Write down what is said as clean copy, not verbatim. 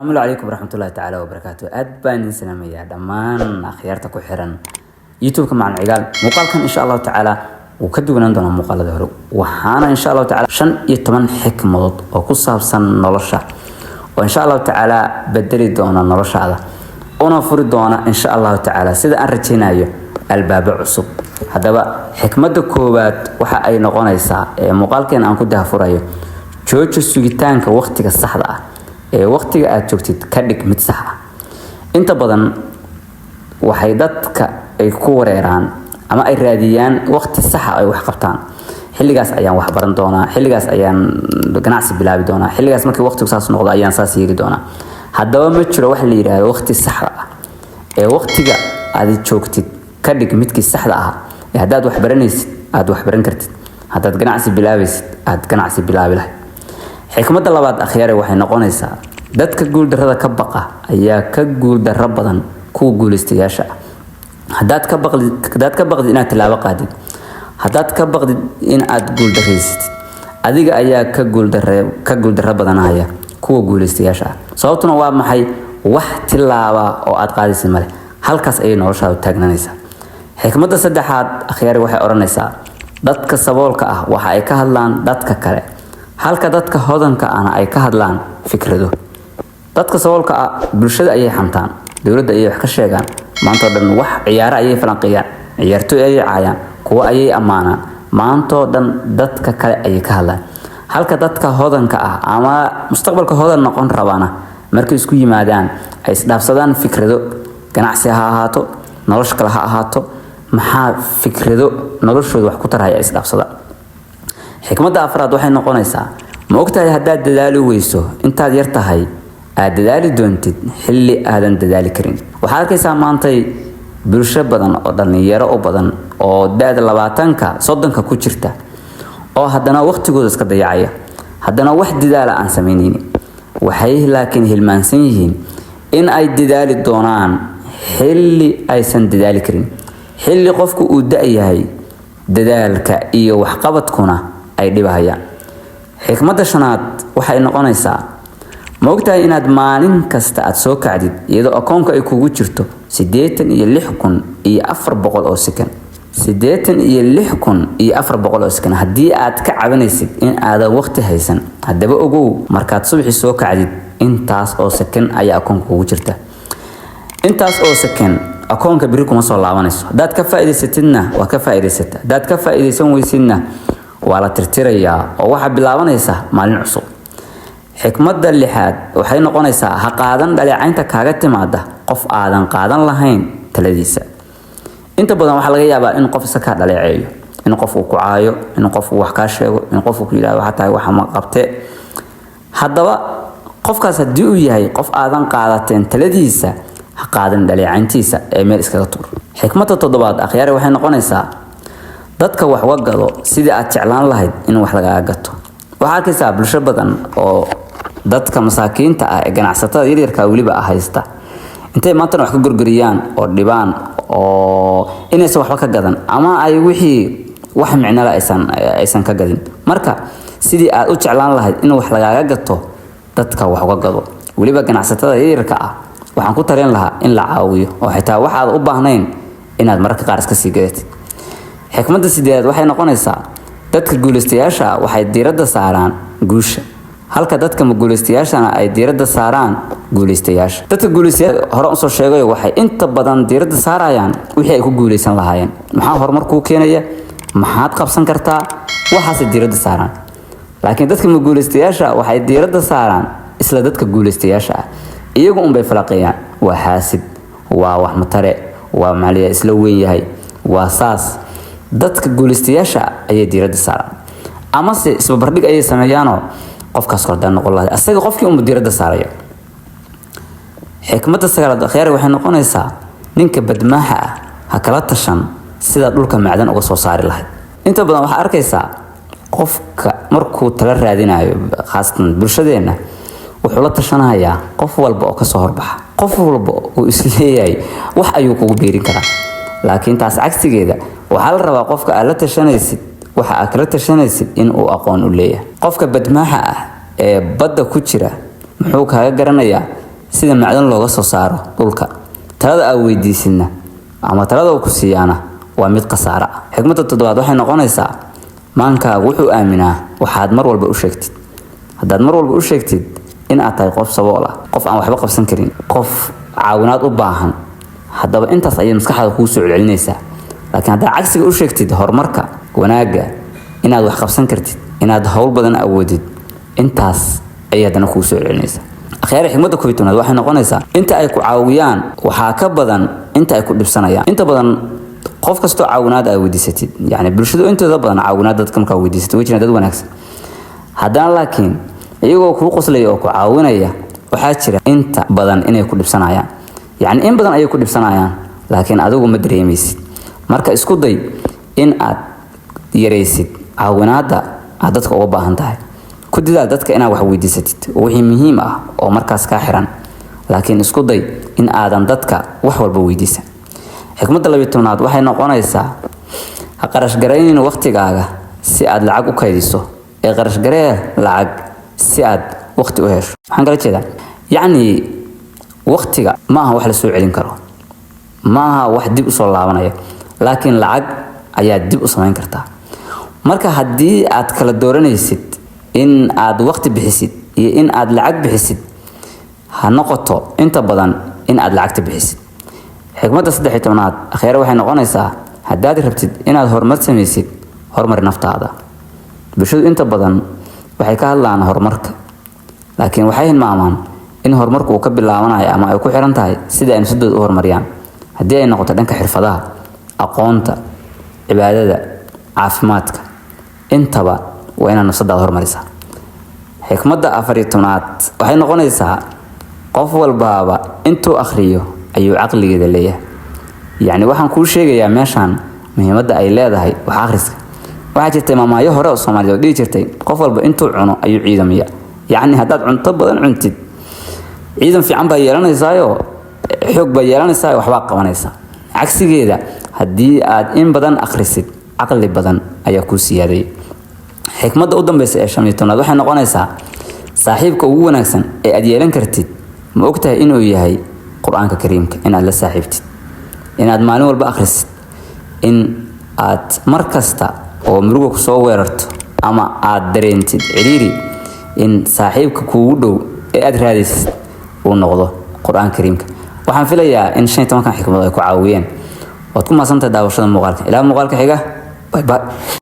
Asalaamu calaykum waraxmatullahi tacaala wabarakaatu. Aad baan idin salaamayaa dhammaan akhyaarta ku xiran YouTube-ka Macalin Cigaal. Muuqaalkan, insha Allahu tacaala, wuu ka duwanaan doonaa muuqaaladii hore. Waxaana, insha Allahu tacaala, 15 xikmadood oo ku saabsan nolosha oo, insha Allahu tacaala, bedeli doona noloshaada una furi doona, insha Allahu tacaala, sida aan rajaynayo, albaabo cusub. Haddaba, xikmadda koowaad waxa ay noqonaysaa ee muuqaalkeena aan ku dahfurayo: jooja sugitaanka waqtiga saxda ah ee waqtiga aad joogtid ka dhig mid sax ah. Inta badan waxay dadka ay ku wareeraan ama ay raadiyaan waqti saxa ay wax qabtaan. Xilligaas ayaan wax baran doonaa, xilligaas ayaan ganacsi bilaabi doonaa, xilligaas markii waqtigu saas noqdo ayaan saas yeeli doonaa. Haddaba, ma jiro wax la yidhaahdo waqti saxda ah ee waqtiga aad joogtid ka dhig midkii saxda ahaa ee haddaad wax baranaysid aad wax baran kartid, haddaad ganacsi bilaabaysid aad ganacsi bilaabi lahayd. Xikmadda labaad, akhyaare, waxay noqonaysaa: dadka guuldarrada ka baqa ayaa ka guuldarro badan kuwa guulaystayaasha ah. Haddaad ka baqdid inaad tilaabo qaadid, haddaad ka baqdid in aad guuldarraysatid, adiga ayaa ka guuldarro badanaya kuwa guulaystayaasha ah. Sababtuna waa maxay? Wax tilaaba oo aad qaadaysid male, halkaas ayay noloshaadu taagnanaysaa. Xikmadda saddexaad, akhyaari, waxay odhanaysaa: dadka saboolka ah waxa ay ka hadlaan dadka kale, halka dadka hodanka ahna ay ka hadlaan fikrado. Dadka saboolka ah bulshada ayay xantaan, dowladda ayay wax ka sheegaan, maantoo dhan wax ciyaaro ayay falanqeeyaan, ciyaartooy ayay caayaan, kuwo ayay ammaanaan, maantoo dhan dadka kale ayay ka hadlaan. Halka dadka hodanka ah ama mustaqbalka hodan noqon rabaana markay isku yimaadaan ay isdhaafsadaan fikrado, ganacsi ha ahaato, nolosha kale ha ahaato, maxaa fikrado noloshooda wax ku tarhaya ay isdhaafsadaan. Xikmadda afraad waxay noqonaysaa: ma ogtahay haddaad dadaali weyso intaad yar tahay, aad dadaali doontid xilli aadan dadaali karin? Waxaad arkaysaa maantay bulsho badan oo dhallinyaro u badan oo da-da 20-ka, 30-ka ku jirta oo haddana waqtigooda iska dayacaya, haddana wax dadaala aan samaynaynin. Waxay laakiin hilmaansan yihiin in ay dadaali doonaan xilli aysan dadaali karin, xilli qofku uu da-yahay, dadaalka iyo waxqabadkuna ay dhibahayaan. Xikmadda shanaad waxay noqonaysaa: ma ogtahay inaad maalin kasta aad soo kacdid iyadoo akoonka ay kugu jirto 86,400 oo second? 86,400 oo second. Haddii aad ka cabanaysid in aadan waqti haysan, haddaba ogow, markaad subaxii soo kacdid intaas oo second ayaa akoonka kugu jirta. Intaas oo second akoonka beri kuma soo laabanayso. Haddaad ka faa'iidaysatidna waa ka faa'iidaysata, haddaad ka faa'iidaysan weysidna waa la tirtirayaa oo waxaa bilaabanaysa maalin cusub. Xikmadda lixaad waxay noqonaysaa: ha qaadan dhaleecaynta kaaga timaada qof aadan qaadan lahayn taladiisa. Inta badan waxaa laga yaabaa in qof isa kaa dhaleeceeyo, in qof uu ku caayo, in qof uu wax kaa sheego, in qof uu ku yidhahdo waxaa tahay waxa ma qabte. Haddaba, qofkaas haddii uu yahay qof aadan qaadateen taladiisa, ha qaadan dhaleecayntiisa ee meel iskaga tuur. Xikmadda toddobaad, akhyaari, waxay noqonaysaa: dadka wax uga gado sidii aad jeclaan lahayd in wax lagaga gato. Waxaa arkaysaa bulsho badan oo dadka masaakiinta ah ee ganacsatada yaryarka weliba ah haysta intay maantana wax ka gorgoriyaan oo dhibaan oo inaysan waxba ka gadan ama ay wixii wax micnole aysan ka gadin. Marka, sidii aad u jeclaan lahayd in wax lagaaga gato dadka wax uga gado. Weliba ganacsatada yaryarka ah waxaan ku talin lahaa in la caawiyo oo xitaa waxaad u baahnayn inaad mararka qaar iska sii gadatid. Xikmadda sideedaad waxay noqonaysaa: dadka guulaystayaasha waxay diiradda saaraan guusha, halka dadka maguulaystayaashana ay diiradda saaraan guulaystayaasha. Dadka guulaystayaasha, hore usoo sheegayo, waxay inta badan diiradda saarayaan wixii ay ku guulaysan lahaayeen. Maxaa horumar kuu keenaya? Maxaad qabsan kartaa? Waxaasay diiradda saaraan. Laakiin dadka maguulaystayaasha waxay diiradda saaraan isla dadka guulaystayaasha ah, iyagu unbay falaqeeyaan: waa xaasid, waa wax matare, waa maxaa isla weyn yahay, waa saas. Dadka guulaystayaasha ayay diiradda saaraan amase isbabardhig ayay sameeyaanoo qofkaas kordaan noqon lahay, asaga qofkii unba diiradda saaraya. Xikmadda sagaalaad, akhyaari, waxay noqonaysaa: ninka badmaaxa ah ha kala tashan sida dhulka macdan uga soo saari lahayd. Inta badan waxaa arkaysaa qofka markuu tala raadinayo, khaasatan bulshadeenna, wuxuu la tashanayaa qof walba oo kasoo horbaxa, qof walba uu isleeyahay wax ayuu kugu biirin karaa. Laakiin taas cagsigeeda, waxaa la rabaa qofka aad la tashanaysid, waxa aad kala tashanaysid, in uu aqoon u leeyahay. Qofka badmaaxa ah ee badda ku jira muxuu kaaga garanayaa? sida macdan looga soo saaro dhulka. Talada aad weydiisidna ama talada uu ku siiyaana waa mid khasaare ah. Xikmadda toddobaad waxay noqonaysaa: maankaagu wuxuu aaminaa waxaad mar walba u sheegtid. Haddaad mar walba u sheegtid in aad tahay qof sabool ah, qof aan waxba qabsan karin, qof caawinaad u baahan, haddaba intaas ayay maskaxdaada kugu soo celcelinaysaa. Laakiin haddaad cagsiga u sheegtid, horumarka, wanaagga, inaad wax qabsan kartid, inaad howl badan awoodid, intaas ayay haddana kugu soo celcelinaysaa. Akhyaari, xikmadda 11aad waxay noqonaysaa: inta ay ku caawiyaan waxaa ka badan inta ay ku dhibsanayaan. Inta badan qof kastoo caawinaad aad weydiisatid, yacni bulshadu intooda badan caawinaad dadka markaa weydiisatid, way jiraan dad wanaagsan haddana, laakiin iyagoo kuu qoslaya oo ku caawinaya, waxaa jira inta badan inay ku dhibsanayaan. Yacni in badan ayay ku dhibsanayaan, laakiin adigu ma dareemaysid. Marka isku day in aad yaraysid caawinaadda aad dadka uga baahan tahay. Ku dadaal dadka inaad wax weydiisatid wixii muhiim ah oo markaas kaa xiran, laakiin isku day in aadan dadka wax walba weydiisan. Xikmadda 12aad waxay noqonaysaa: ha qarashgaraynin waqtigaaga si aad lacag u kaydiso, ee qarashgaree lacag si aad waqti u hesho. Waxaan kala jeedaa, yacni waqtiga ma aha wax la soo celin karo, ma aha wax dib usoo laabanaya, laakiin lacag ayaad dib u samayn kartaa. Marka haddii aad kala dooranaysid in aad waqti bixisid iyo in aad lacag bixisid, ha noqoto inta badan in aad lacagta bixisid. Xikmadda 13aad, akhyaare, waxay noqonaysaa: haddaad rabtid inaad horumar samaysid, horumar naftaada. Bulshadu inta badan waxay ka hadlaan horumarka, laakiin waxay hilmaamaan in horumarku uu ka bilaabanayo ama ay ku xiran tahay sida ay nafsadooda u horumariyaan, haddii ay noqoto dhanka xirfadaha, aqoonta, cibaadada, caafimaadka, intaba waa inaad nafsadaada horumarisaa. Xikmadda 14aad waxay noqonaysaa: qof walbaaba intuu akhriyo ayuu caqligeeda leeyahay. Yacni waxaan kuu sheegayaa meeshaan muhiimadda ay leedahay wax akhriska. Waxaa jirtay maamaayo hore oo Soomaaliyeed oo dhihi jirtay: "Qof walba intuu cuno ayuu ciidamiya." Yacni haddaad cunto badan cuntid, ciidan fiican baa yeelanaysaayo, xoog baa yeelanaysaa, waxbaa qabanaysaa. Cagsigeeda, haddii aad in badan akhrisid, caqli badan ayaa kuu siyaadaya. Xikmadda u dambeysa ee 15aad waxay noqonaysaa: saaxiibka ugu wanaagsan ee aad yeelan kartid, ma ogtahay inuu yahay Qur-aanka Kariimka? Inaad la saaxiibtid, inaad maalin walba akhrisid, in aad mar kasta oo muruga kusoo weerarto ama aad dareentid ciriiri, in saaxiibka kuugu dhow ee aad raadaysid uu noqdo Qur-aanka Kariimka. Waxaan filayaa in 15-kan xikmadood ay ku caawiyeen. Waad ku mahadsantahay daawashada muuqaalka. Ilaa muuqaalka xiga, bye bye.